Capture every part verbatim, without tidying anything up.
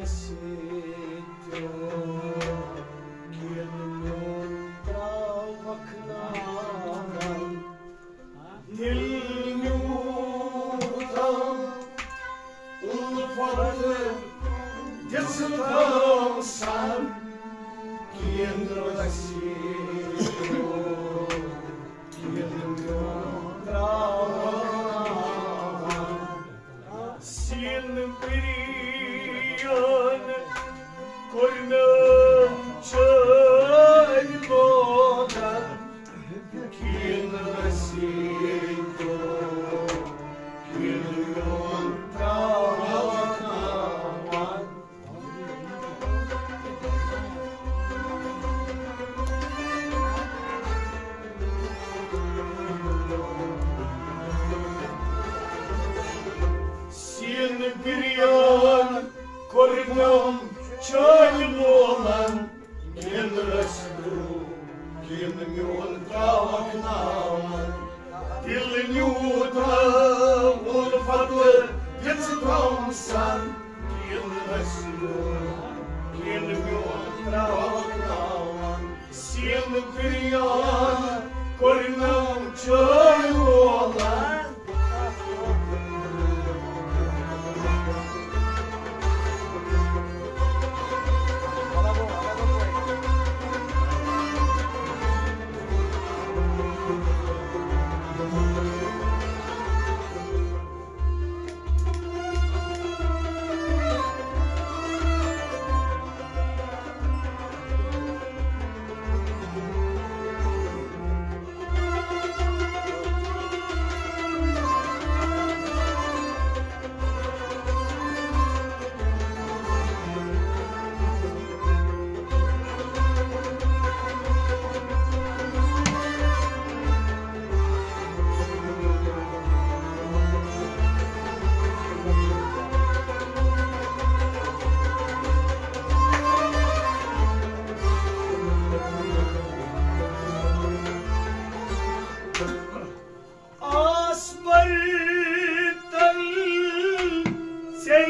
سیتو کین میون تراوکھ ناون۔ دل نیوٗتھم الفت دِژٕتھم سن، کین رسیتو کین میون تراوکھ ناون۔ سین بریان کورنم چٲنۍ لوگن، کین رسیتو کین میون تراوکھ ناون۔ سین بریان کورنم چٲنۍ لولن، کین رسیتو کین میون تراوکھ ناون۔ دل نیوٗتھم الفت دِژٕتھم سن، کین رسیتو کین میون تراوکھ ناون۔ سین بریان کورنم چٲنۍ لولن۔ آس بر تل ژے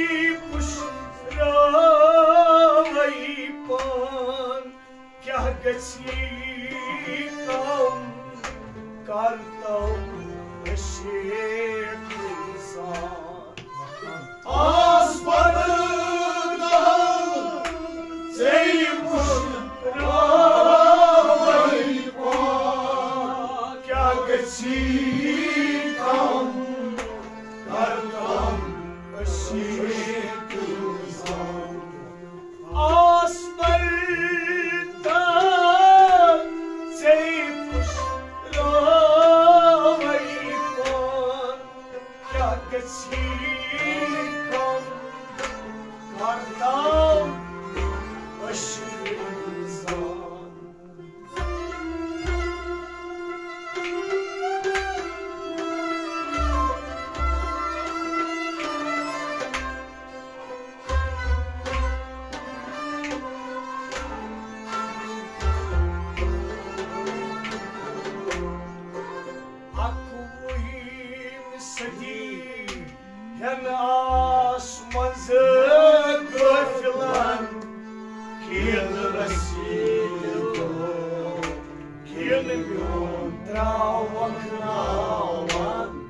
پُشراوَے پان، کیٛاہ گژھی کم کر تو شیخ انسان۔ آس بدل دہل ژے پُشراوَے پان، کیٛاہ گژھی کم کر کم شیخ انسان۔ آس بر تل ژے پُشراوَے پان، کیٛاہ گژھی کم کر تو شیخ انسان۔ اَکوُہِم صدی ہٮ۪ن آس منٛز غٲفلن، کین رسیتو کین میون تراوکھ ناون۔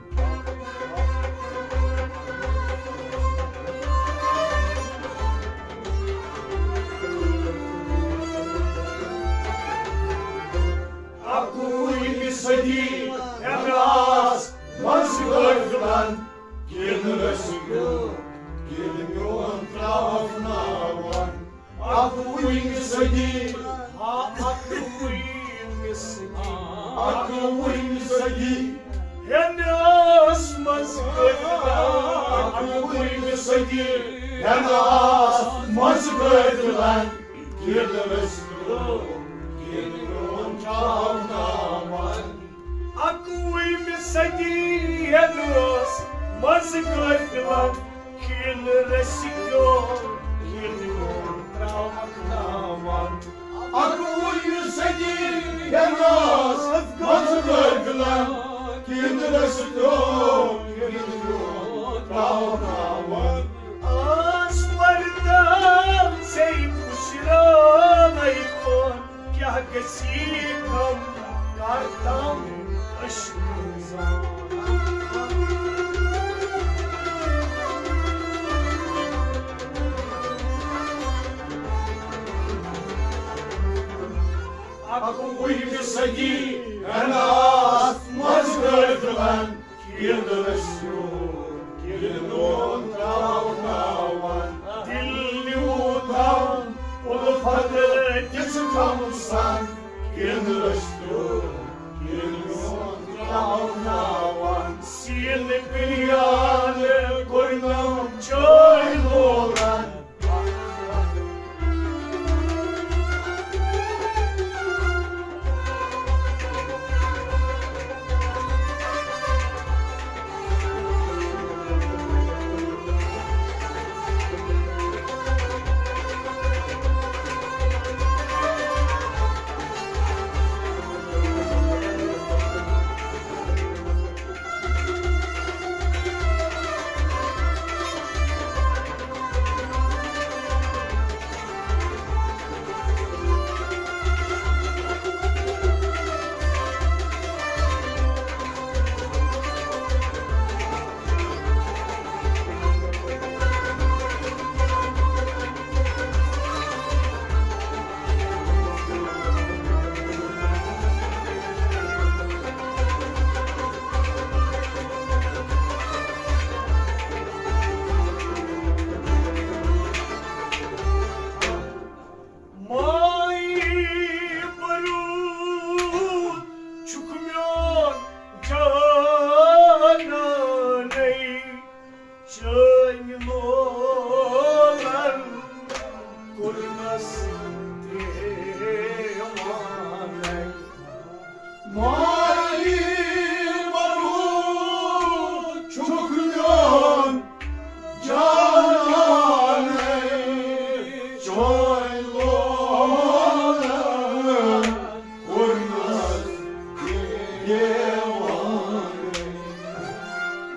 اَکوُہِم صدی ہٮ۪ن آس منٛز غٲفلن، کین رسیتو کین میون تراوکھ ناون۔ اَکوُہِم صدی، آ، اَکوُہِم صدی، اَکوُہِم صدی ہٮ۪ن آس منٛز غٲفلن، اَکوُہِم صدی ہٮ۪ن آس منٛز غٲفلن، کین رسیتو کین میون تراوکھ ناون۔ اَکوُہِم صدی ہٮ۪ن آس منٛز غٲفلن، کین رسیتو کین میون تراوکھ ناون۔ اَکوُہِم صدی ہٮ۪ن آس منٛز غٲفلن، کین رسیتو کین میون تراوکھ ناون۔ آس پردٕ گژھی کم کر تام عشق زان۔ اَکوُہمہِ صدی ہناس منٛز رٲتلن کِنٛدرس کیُتھ کِنٛدُن تراوناوان۔ دِل نیوٗتھم اُلفت دِژ تھمسن کِنٛدرس کیُتھ کِنٛدُن تراوناوان۔ سیٖنہٕ پِریان کوٚرنم چٲنۍ لولن۔ ماے برود چھُکھ میون جانانَے، چٲنۍ لولن کوٚرنس دیوانَے۔ ماے برود چھُکھ میون جانانَے، چٲنۍ لولن کوٚرنس دیوانَے۔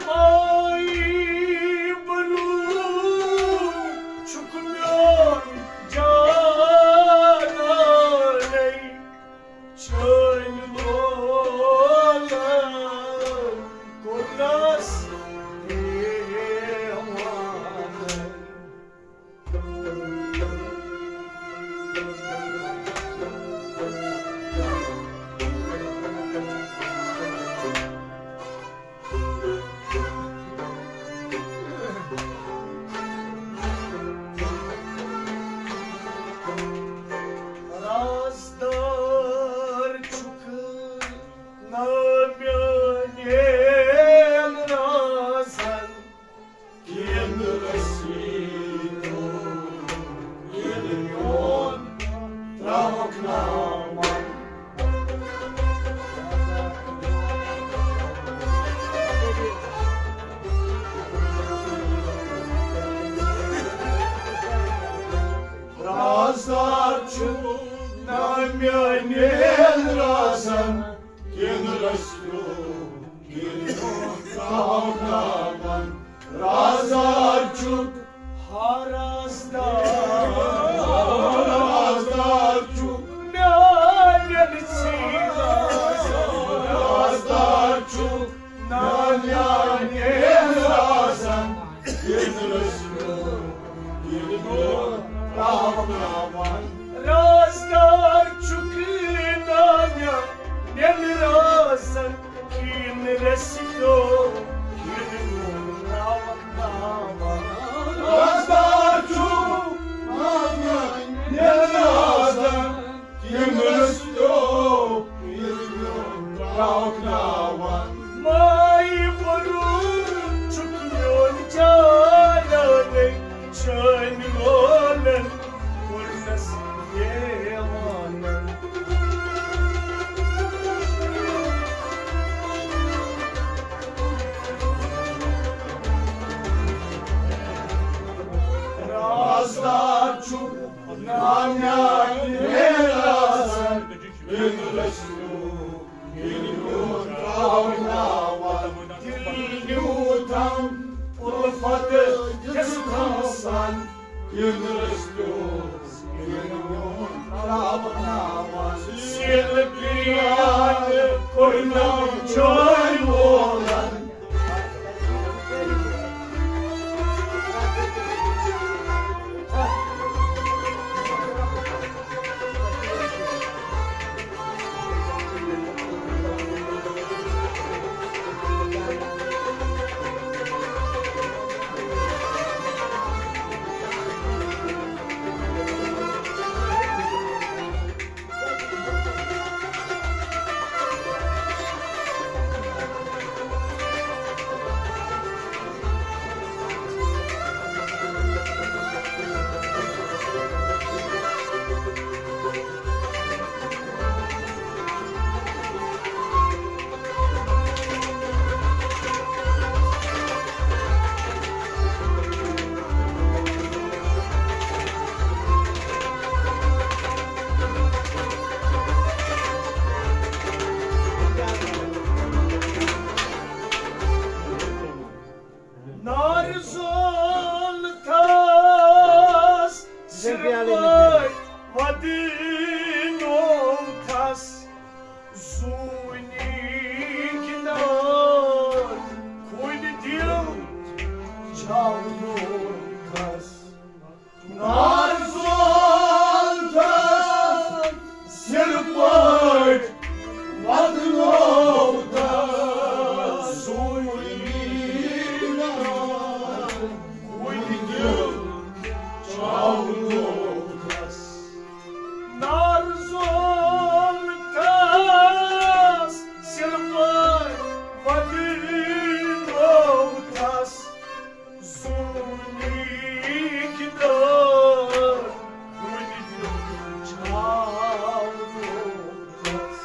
ماے برود چھُکھ میون جانانَے، چٲنۍ لولن کوٚرنس دیوانَے۔ رازدار چھُکھ نا میانٮ۪ن رازن، کِنہٕ رسیٖدو، کِنہٕ میون ترٛاوکھ ناوَن۔ رازدار چھُ نا میانٮ۪ن رازن، کِنہٕ رسیٖدو، کِنہٕ میون ترٛاوکھ ناوَن۔ رازدار چھُکھ، ہا رازدار، رازدار چھُکھ، میانٮ۪ن سیٖنَن۔ رازدار چھُکھ، نا میانٮ۪ن رازن، کِنہٕ رسیٖدو، کِنہٕ میون ترٛاوکھ ناوَن۔ رازدار چھُکھ نا میانٮ۪ن رازن، کِنہٕ رسیٖدو، کِنہٕ میون ترٛاوکھ ناوَن۔ رازدار چھُکھ نا میانٮ۪ن رازن، کِنہٕ رسیٖدو، کِنہٕ میون ترٛاوکھ ناوَن۔ ماے برود چھُکھ میون جانانَے، چٲنۍ لولن کوٚرنس دیوانَے۔ رازدار چھُکھ نا میانٮ۪ن رازن، کِنہٕ رسیٖدو، کِنہٕ میون ترٛاوکھ ناوَن۔ دِل نیوٗتھم اُلفت دِژ تھمسن، کِنہٕ رسیٖدو، کِنہٕ میون سیل پریان کرنم جوان مولن۔ نار زول تھس سرپٲرۍ ودنو تھس۔ زوٗنہِ گِنٛدان خوٗنہِ دِل چھاونو تھس۔ نار زول تھس سِرٕ پٲٹھۍ وَدنو تھس۔ زوٗنہِ گِنٛدان خوٗنہِ دِل چھاونو تھس۔ نار زول تھس سِرٕ پٲٹھۍ وَدنو تھس۔ زوٗنہِ گِنٛدان خوٗنہِ دِل چھاونو تھس۔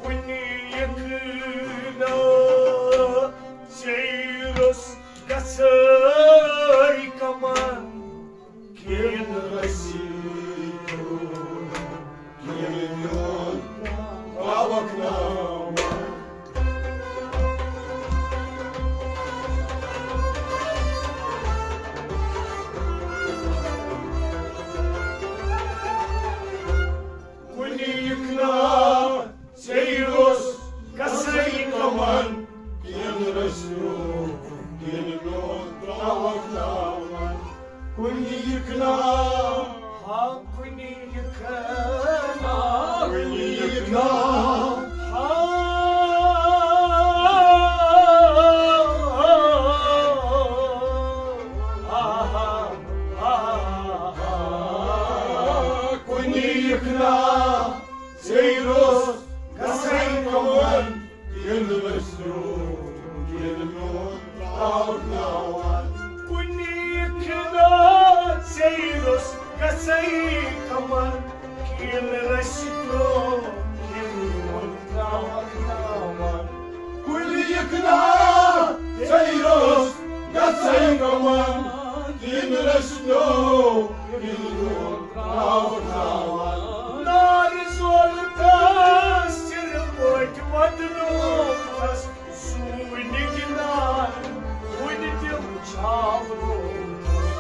کُنہِ یِکھ نہٕ ژیٖرَس گژھَے کمن۔ کِن رٔسی کُن، کِن میون تاوَکھ ناوَن۔ کُنہِ یِکھ نہٕ ژیٖرَس گژھَے کمن۔ کِن رٔسیو، کِن میون ترٛاوَکھ ناوَن۔ کُنہِ یِکھ نہٕ، ہا، کُنہِ یِکھ نہٕ، کُنہِ یِکھ نہٕ، ہا، ہا، ہا، ہا، ہا، کُنہِ یِکھ نہٕ ژیٖرَس گژھَے کمن۔ کِن رٔسیو، کِن میون ترٛاوَکھ ناوَن۔ کُنہِ یِکھ نہٕ ژیٖرَس گژھَے کمن۔ کِن رٔسیو، کِن میون ترٛاوَکھ ناوَن۔ کُنہِ یِکھ نہٕ ژیٖرَس گژھَے کمن۔ کِن رٔسیو، کِن میون ترٛاوَکھ ناوَن۔ نار زول تھس سِرٕ پٲٹھۍ وَدنو تھس۔ زوٗنہِ گِنٛدان خوٗنہِ دِل چھاونو تھس۔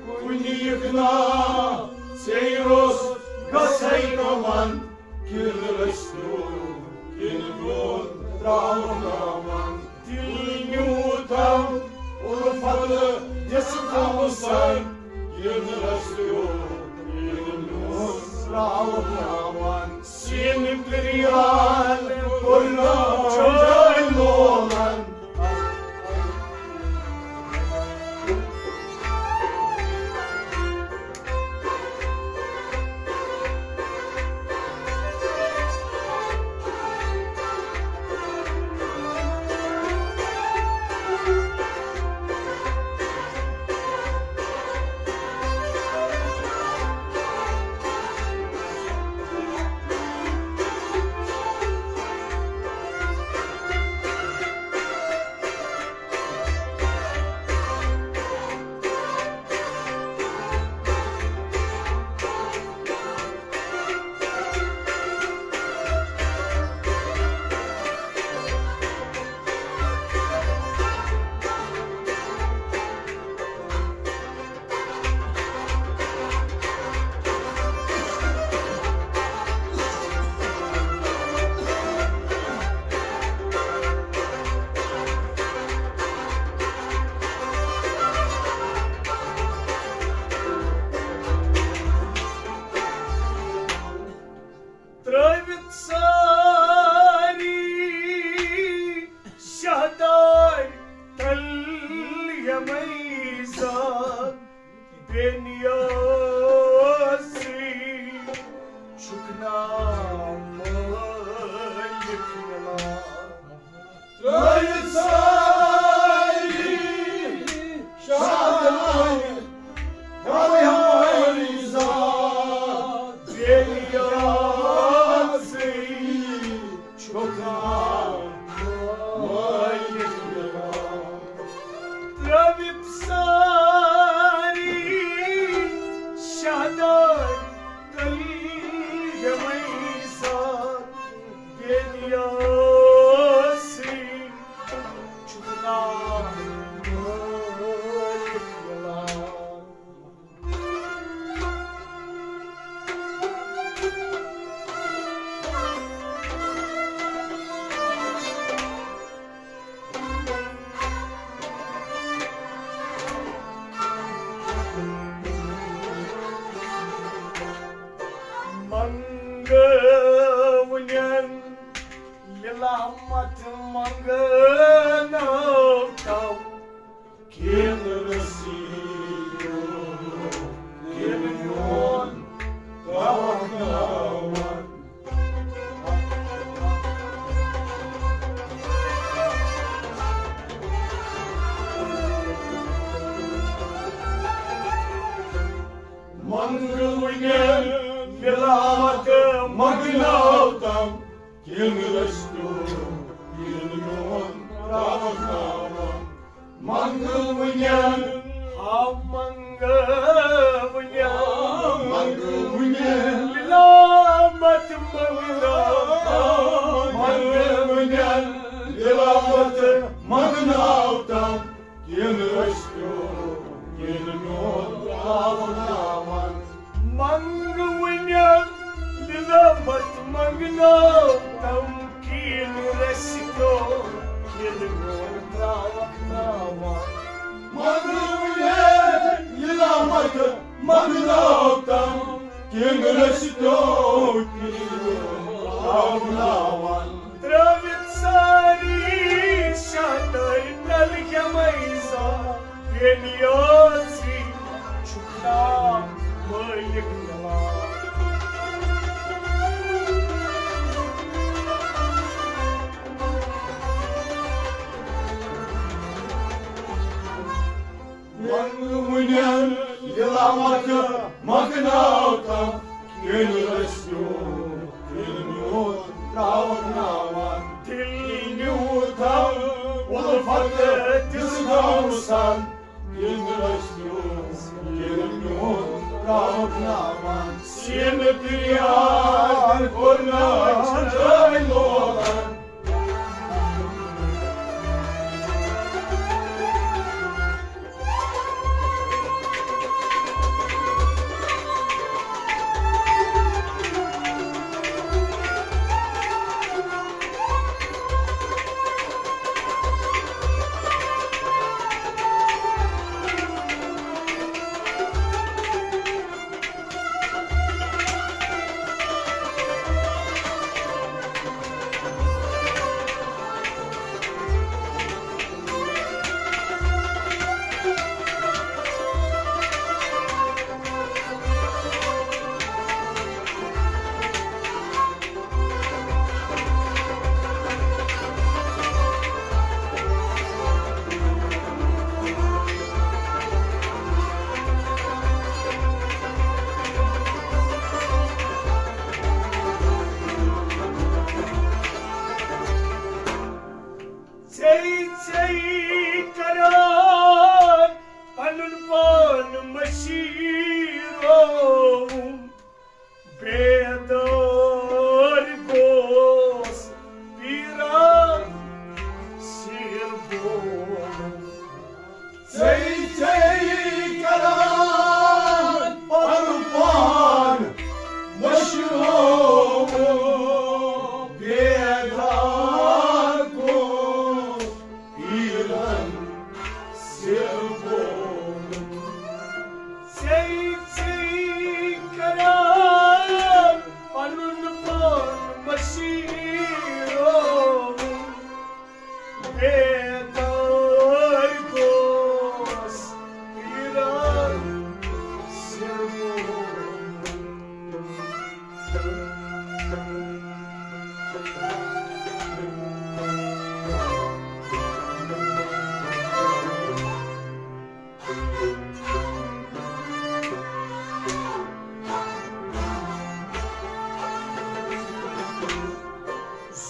کُنہِ یِکھ نہٕ ژیٖرَس گژھَے کمن۔ کِن رٔسیو، کِن میون ترٛاوَکھ ناوَن۔ دِل نیوٗتھم اُلفت دِژ تھمہٕ سر۔ کِن رٔسیو، کِن میون ترٛاوَکھ ناوَن۔ سِن پِریان کوٚرنم جٲے لولن۔ منگونین للامت منگناو تم، کین رسیدو، کین میون تاوان۔ منگونین للامت منگناو تم، کین رستو، کین میون تاوان۔ منگونین، ہا منگونین، منگونین للامت منگناو، منگونین للامت منگناو تم، کین رستو، کین میون تاوان۔ منگونین للامت منگناو تم، کین رستو، کین میون تاوان۔ منگونین للامت منگناو تم، کین رستو، کین میون تاوان۔ ترٲوِتھ سٲری شاطر تل یمے زا، بے نیازی چھُکھ نا مٲلِک دِوان۔ منگونین للامت منگناو تم، کین رستو، کین میون تاوان۔ دل نیوٗتھم الفت دِژ گامہٕ سان، کین رستو، کین میون تاوان۔ سینہٕ پریار کوٚر نہٕ چھلٲے لولان۔ ژے ژے کران پنُن پان مٔشیٖروُم، بیدار گوس پیران سیر بولُم۔ ژے ژے کران پنُن پان مٔشیٖروُم، بیدار گوس پیرن سیر بولُم۔ ژے ژے کران پنُن پان مٔشیٖروُم، بیدار گوس پیرن سیر بولُم۔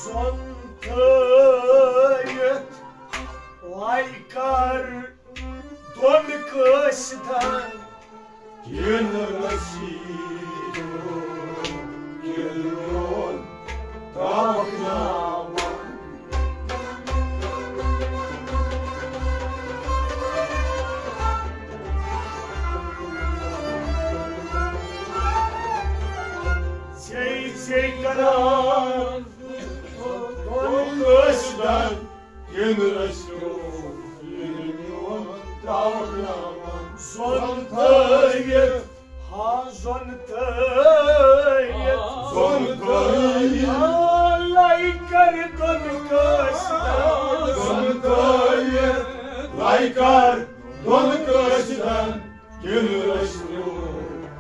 سۄن تھٲوِتھ لایہِ کر دۄن قٲصدن، کین رسیدو، کین میون تاوان۔ زۄن تھٲوِتھ، ہا زۄن تھٲوِتھ، زۄن تھٲوِتھ۔ ہا لَے کر دۄن قٲصدن۔ زۄن تھٲوِتھ، لَے کر دۄن قٲصدن۔ کِنہٕ رٔسِو،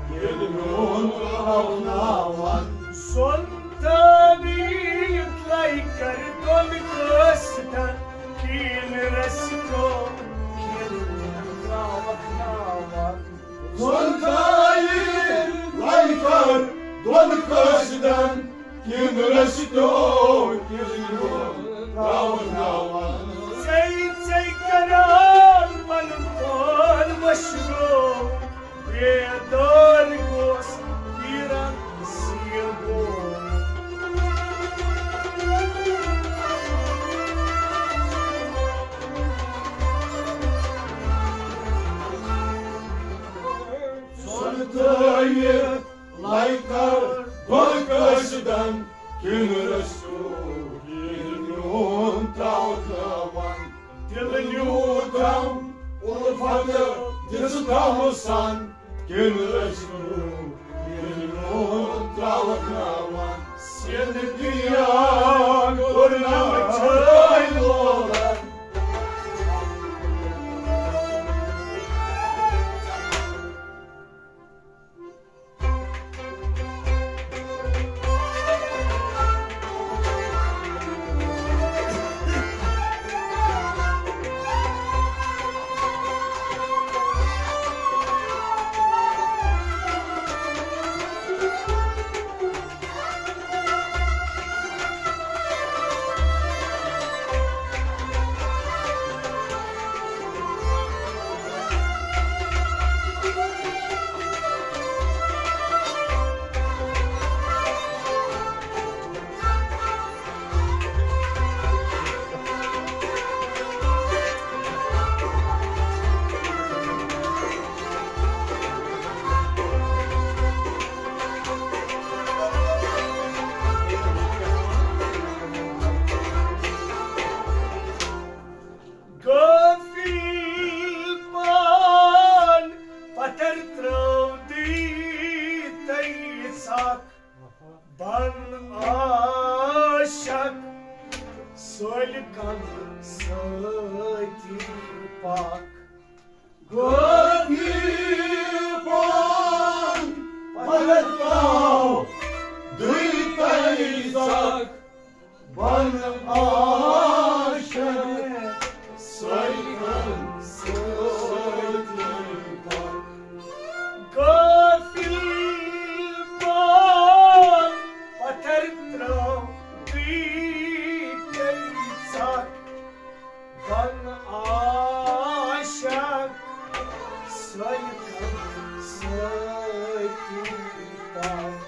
کِنہٕ میون ترٛاوناوان۔ زۄن تھٲوِتھ، لَے کر دۄن قٲصدن۔ کِنہٕ رٔسِو، کِنہٕ ترٛاوناوان۔ زۄن تھٲوِتھ، لَے کر دۄن قٲصدن۔ کِنہٕ رٔسِو، کِنہٕ میون ترٛاوناوان۔ ژے، ژے کران پنُن پان مشغول۔ بیدار گوس پیرن سیل گوس۔ زۄن تھٲوِتھ، لَے کر دۄن قٲصدن۔ کِنہٕ رٔسِو، کِنہٕ میون ترٛاوناوان۔ دِل نیوٗتھم اُلفت دِژ غمہٕ سان۔ کِنہٕ رٔسِو، کِنہٕ میون ترٛاوناوان۔ سِنہٕ دِیا کوٚرنم چھٲے لولن۔ غٲفِل پان پتھر ترٲو دی تٔمۍ ژکھ۔ بن عاشق سٲلِکن سۭتی پاک۔ غٲفِل پان پتھر ترٲو دی تٔمۍ ژکھ۔ بن عاشق سٲلِکن سۭتی پاک۔ غٲفِل پان پتھر ترٲو دی تٔمۍ ژکھ۔ بن عاشق سٲلِکن سۭتی پاک۔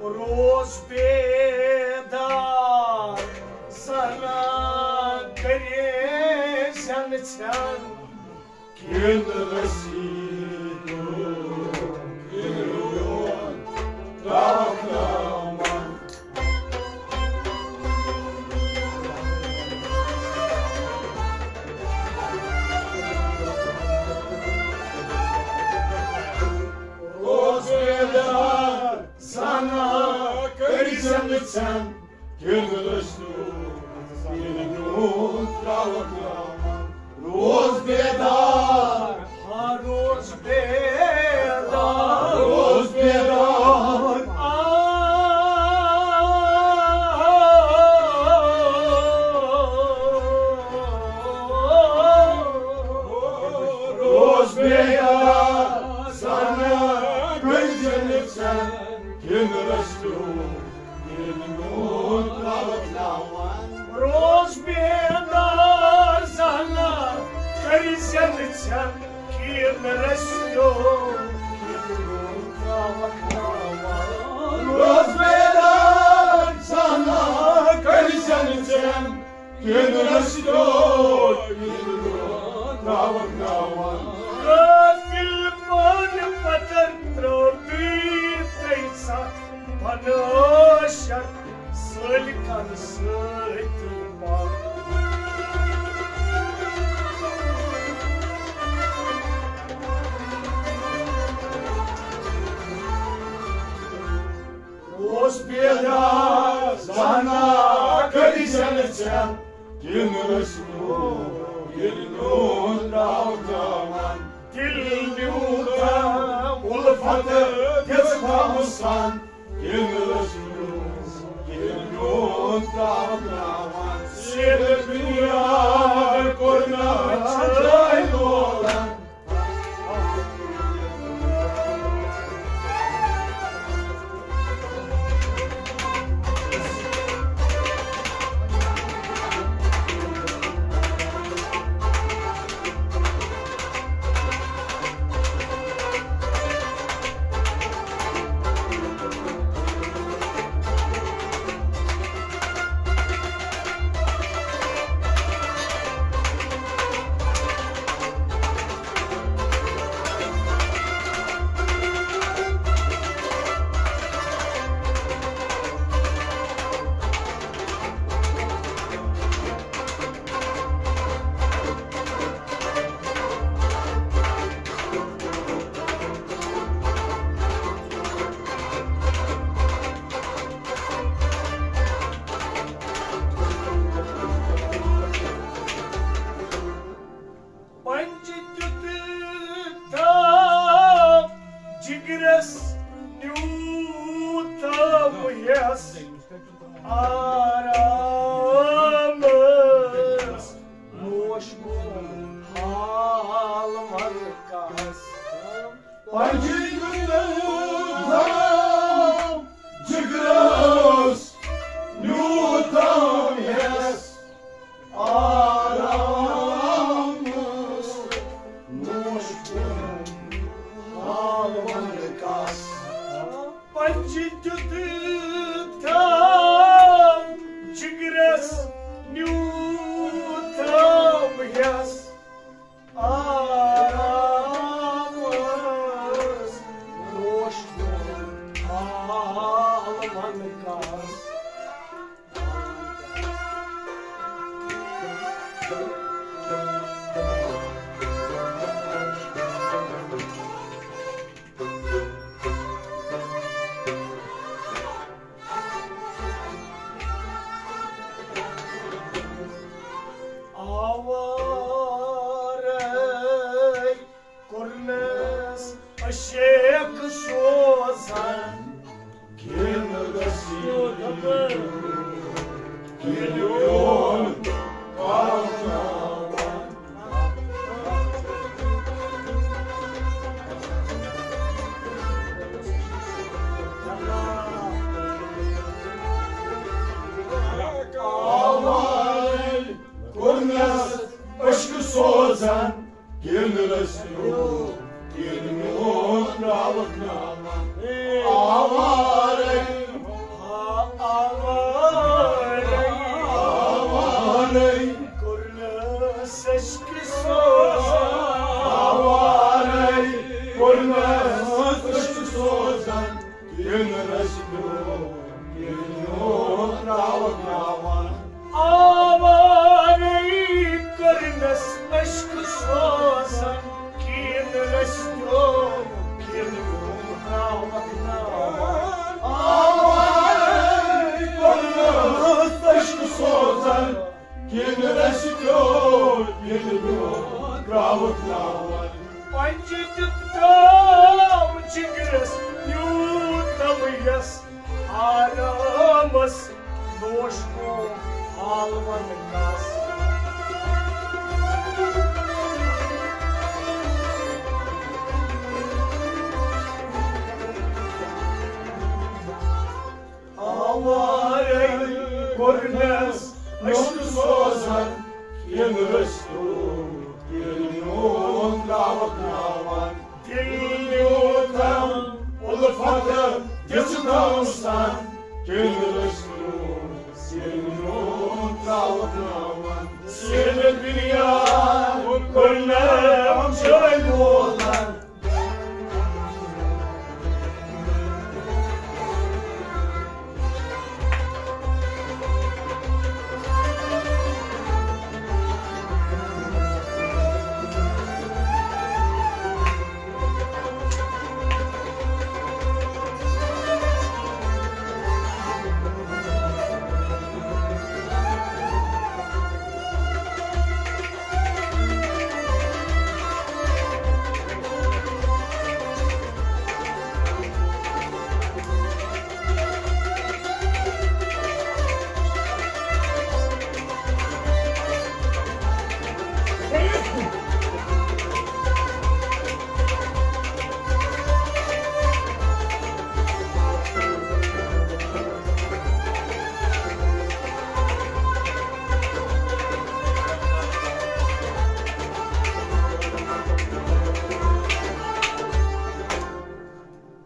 روز بیدار زنان کٔرِتھ زٮ۪نہٕ ژھٮ۪ن۔ کِنہٕ رٔسیٖدُک کِنہٕ میون ترٛاوناوان۔ روز بیدار زانا کٔرۍ زٮ۪نہٕ ژھٮ۪ن۔ کِنہٕ رٔسِو، کِنہٕ میون ترٛاوَکھ راوان۔ روز بیدار، ہا روز بیدار۔ روز بیدار۔ آ، روز بیدار، زانا کٔرۍ زٮ۪نہٕ ژھٮ۪ن۔ کِنہٕ رٔسِو، کِنہٕ میون ترٛاوَکھ راوان۔ روز بیدار زانا کٔرۍ زٮ۪نہٕ ژھٮ۪ن۔ کِنہٕ رٔسِو، کِنہٕ میون ترٛاوَکھ راوان۔ روز بیدار زانا کٔرۍ زٮ۪نہٕ ژھٮ۪ن۔ کِنہٕ رٔسۍ پیوٚو، کِنہٕ پیوٚو ترٛاوَکھ ناوان۔ غٲفِل پانہٕ پتر ترٛٲو دوٗرِ تَے سَتھ بنٲوِتھ سٲلِکَن سۭتۍ پَتھ۔ اوس بیدار زانان کٔرۍ زٮ۪نہٕ ژےٚ، کِنہٕ رٔسۍ میون، کِنہٕ میون درٛاو زاوان۔ دِل نیوٗتھم اُلفت دِژ غمہٕ سان، کِنہٕ رٔسۍ میون، کِنہٕ میون درٛاو زاوان۔ سیرِ دُنیا کوٚر نہٕ جاے لولان۔ پنجہِ دیُت تام جگرس، نیوٗ تام ہٮ۪س آرامس، نوش گوٚو حال ونہٕ کس۔ پنجہِ دیُت تام جگرس، نیوٗ تام ہٮ۪س آرامس، نوش گوٚو حال ونہٕ کس۔ پنجہِ دیُت تام جگرس، نیوٗ تام ہٮ۪س آرامس، نوش گوٚو حال ونہٕ کس۔ آوارے کوٚرنس عشق سوزن، کِنہٕ رٔسۍ میون، کِنہٕ میون پاوناوان۔ آوارے کوٚرنس عشق سوزن، کِنہٕ رٔسۍ میون، کِنہٕ میون راوَکھ ناوان۔ آوارے، آوارے، آوارے، کوٚرنس عشق سوزن۔ آوارے، کوٚرنس عشق سوزن۔ کِنہٕ رٔسۍ میون، کِنہٕ میون راوَکھ ناوان۔ آوارے کوٚرنس عشق سوزن، کِنہٕ رٔسۍ میون، کِنہٕ میون راوَکھ ناوان۔ آوارے کوٚرنس عشق سوزن، کِنہٕ رٔسۍ میون، کِنہٕ میون راوَکھ ناوان۔ پنجہِ دیُت تام جگرس، نیوٗ تام ہٮ۪س آرامس، نوش گوٚو حال ونہٕ کس۔ آوارے کوٚرنس عشق سوزن، کِنہٕ رٔسۍ میون، کِنہٕ میون راوَکھ ناوان۔ دِل نیوٗ تام اُلفت دِژ ناوسان، کِنہٕ رٔسۍ میون، کِنہٕ میون راوَکھ ناوان۔ Seni dünya kurna amcayı olan.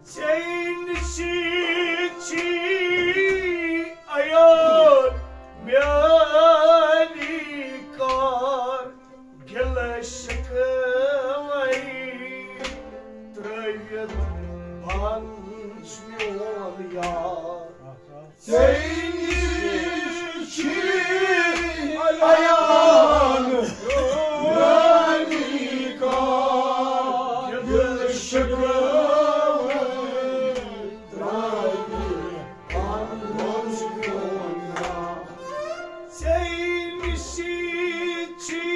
Sen çiçi ayol melikar. Gilşıkvay trayet pançmiyon ya. Seyni ki ayan manika gilşıkvay trayet pançmiyon ya. Seyni ki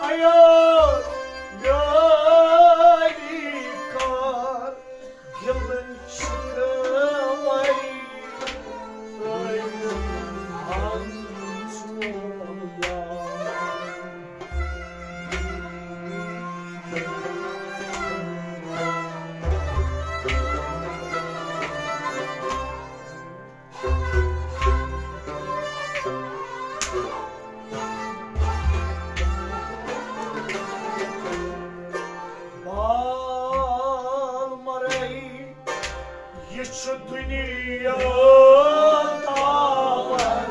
ayan manika gilşıkvay trayet pançmiyon ya. Bal marey, yeh çü dünya tawan.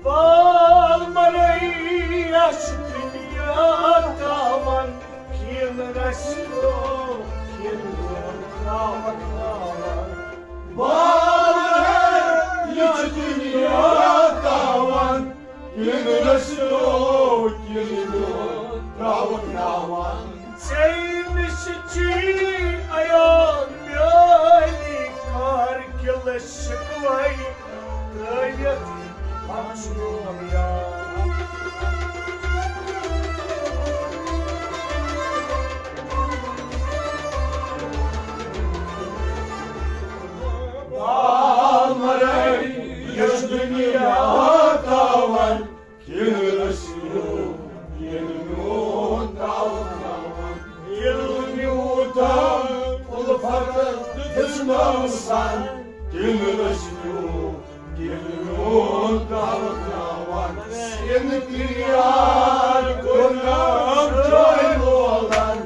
Bal marey, yeh çü dünya tawan, kin reslo, kin tawan. Bal marey, yeh çü dünya tawan, kin reslo, kin tawan. Seyni ki ayan malikar gilşıkvay trayet pançmiyon ya. Bal marey, yeh çü dünya tawan. Kin reslo, kin tawan. Kin tawan. Ulfat dizmamsan. Kin reslo, kin tawan. Sen piryar konam joy olan.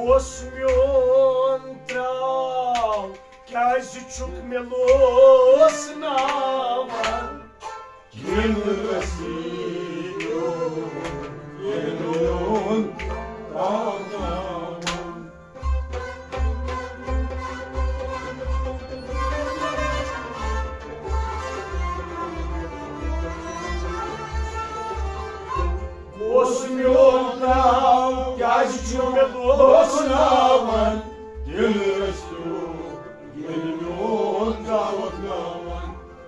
اوس میون تراو، کیازِ چھُکھ مےٚ لوسناوان؟ ییٚلہِ رسیدو، ییٚلہِ میون تراو ناوان۔ اوس میون تراو، کیازِ چھُ مےٚ لوسناوان؟ دِل رٔسِو، ییٚلہِ میون تراوکھ ناوان۔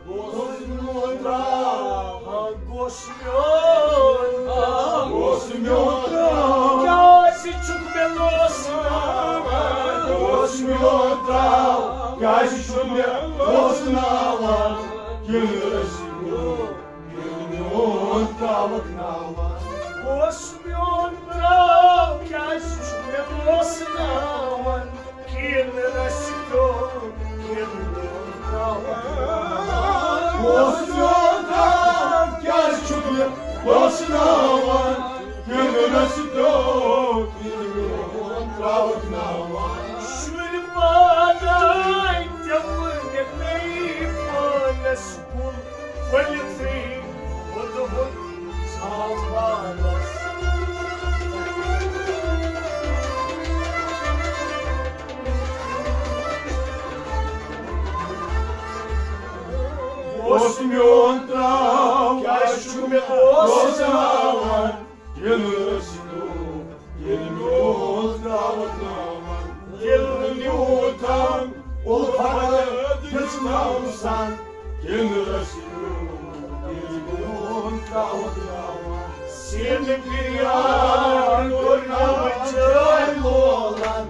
اوس میون تراو، ہا، گوٚژھ میون تراو۔ اوس میون تراو، کیازِ چھُکھ مےٚ لوسناوان؟ اوس میون تراو، کیازِ چھُ مےٚ لوسناوان؟ دِل رٔسِو، ییٚلہِ میون تراوکھ ناوان۔ اوس میون تراو، کیازِ چھُ مےٚ لوسناوان؟ کِنہٕ رَسہِ پیوٚو، کِنہٕ میون تراوکھ ناوان؟ اوس میون تراو، کیازِ چھُ مےٚ لوسناوان؟ کِنہٕ رَسہِ پیوٚو، کِنہٕ میون تراوکھ ناوان؟ شُرۍ پانَے تِم مےٚ پیٚیہِ پانَس کُن پھٔلِتھٕے ہُدہُد زال بالَس۔ اوس میون تراو، کیازِ چھُ مےٚ لوسناوان؟ دِل رٔسِو، ییٚلہِ میون تراوکھ ناوان۔ دِل نیوٗتھم اُلفت دِژناوسن۔ دِل رٔسِو، ییٚلہِ میون تراوکھ ناوان۔ سِنہٕ بِریان کوٚرنم چٲنۍ لولن۔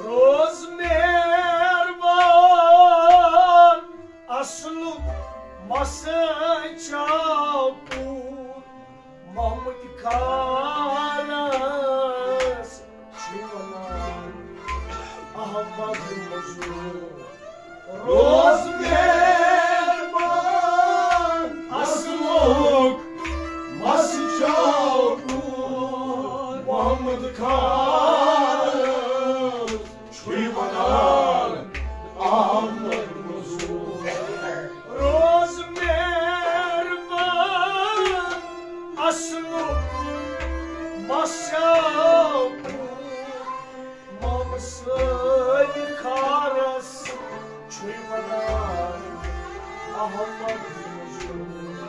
روز مہربان اصلُک مسہٕ چاپوٗر محمد خانس چھُے ونان احمد مزور۔ روز مہربان اصلُک مسہٕ چاپوٗر محمد خانس چھُے ونان احمد مزور۔ روز مہربان اصلُک مسہٕ چاپوٗر محمد صٲدِق خانس چھُے ونان احمد مزور۔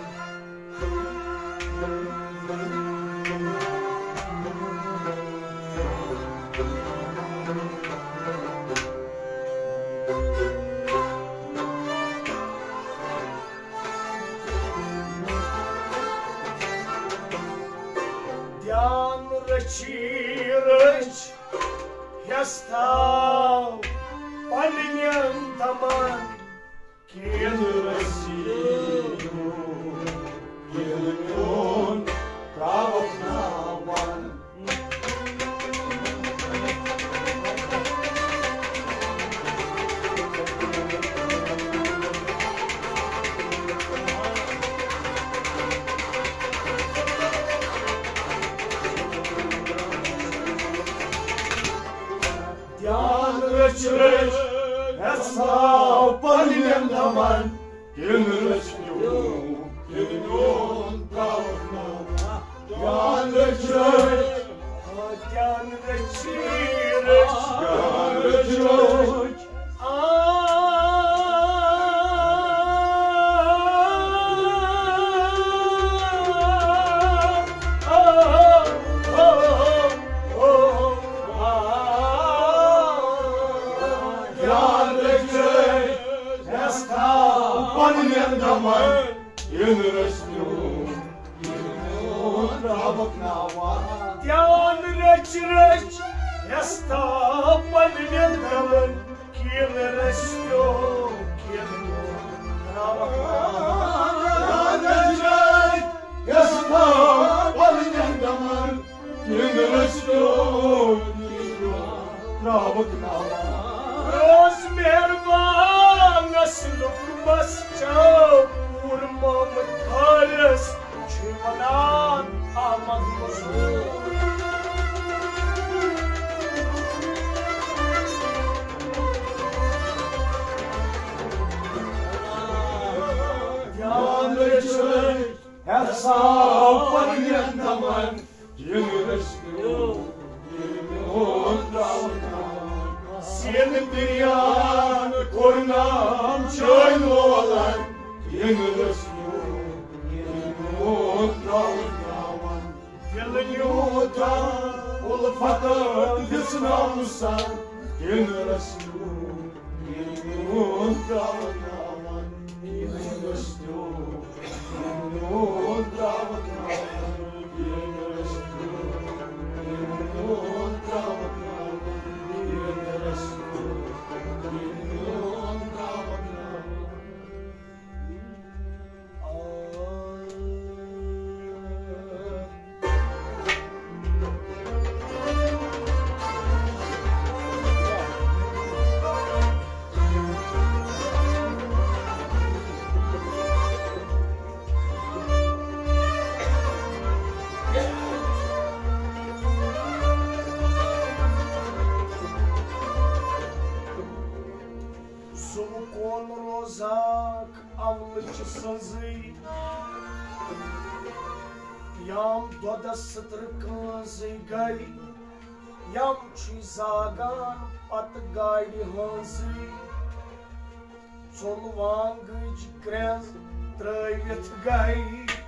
دھیان رچھی رچھ ہیس تھاو پننٮ۪ن دمن۔ کِنہٕ رسیٖدو ییٚلہِ میون تراوکھ ناوان۔ دھیان رچھ رچھ ہیس تھاو پننٮ۪ن دمن۔ کِنہٕ رسیٖدو ییٚلہِ میون تراوکھ ناوان۔ دمن، یِن رٔسِو، یِن رٔسِو۔ دھیان رٔچھۍ رٔچھۍ ہٮ۪ستا پننٮ۪ن دمن، کِن رٔسِو، کِن۔ دھیان رٔچھۍ رٔچھۍ ہٮ۪ستا پننٮ۪ن دمن، یِن رٔسِو، یِن رٔسِو۔ روز مہربانس لُکمس چھو پوٗرٕ محمد فارس چھُے ونان آمد مزور۔ دھیان رٔچھِو، ہٮ۪سا پننٮ۪ن دمن، یِن رٔسِو، یِن میون دعوت۔ سِن دِریان کوٚر نام چٲنۍ لولن، یِن رٔسِو، یِن میون دعوت۔ دِل نیوٗتھا اُلفتن دِژ نامہٕ سان، یِن رٔسِو، یِن میون دعوت۔ سُہ کون روزاک اولٕچ سٕنٛزٕے، یام دۄدس سٕترٕ کٲنٛسٕے گٔے، یام چھُے زاگان پتہٕ گاڑِ ہٲنٛزٕے۔ ژوٚل وانگٕچ کرٛٮ۪نٛز ترٛٲوِتھ گٔے۔